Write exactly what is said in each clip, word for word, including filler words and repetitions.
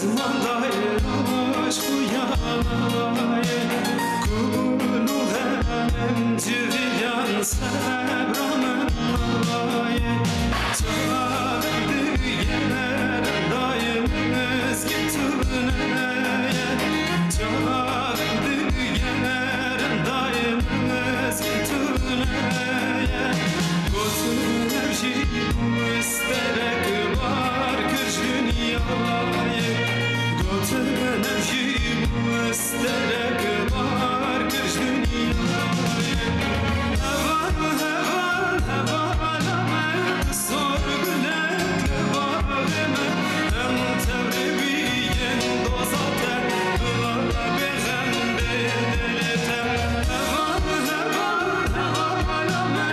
Mandayê aşk û yanayê, ku nû henem civiyan sebra min nayê. Çavek digerin dayê min mizgîn tune ye, çavek digerin dayê min mizgîn tune ye. Gotin ev jî musterek bar kir ji dinyayê. Gotin ev jî musterek bar kir ji dinyayê. Heval, heval, hevala me, sor gulek li baxê me, em tevlê bîyên doza te, bila bêxem bê dilê te. Heval, heval, hevala me,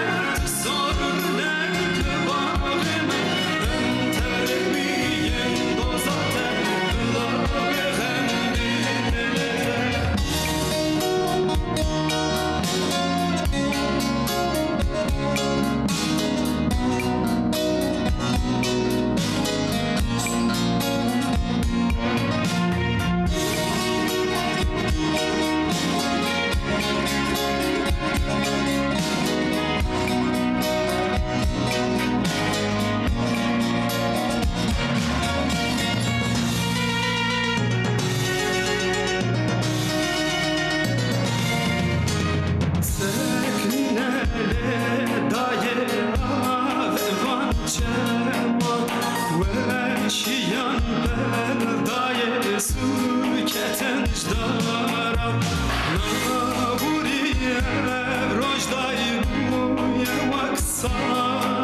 Sekne lê dayê av van çema, weşiyan bel dayê sû ketin ji dara. Nabûrî ev roj dayê bûye wek sar.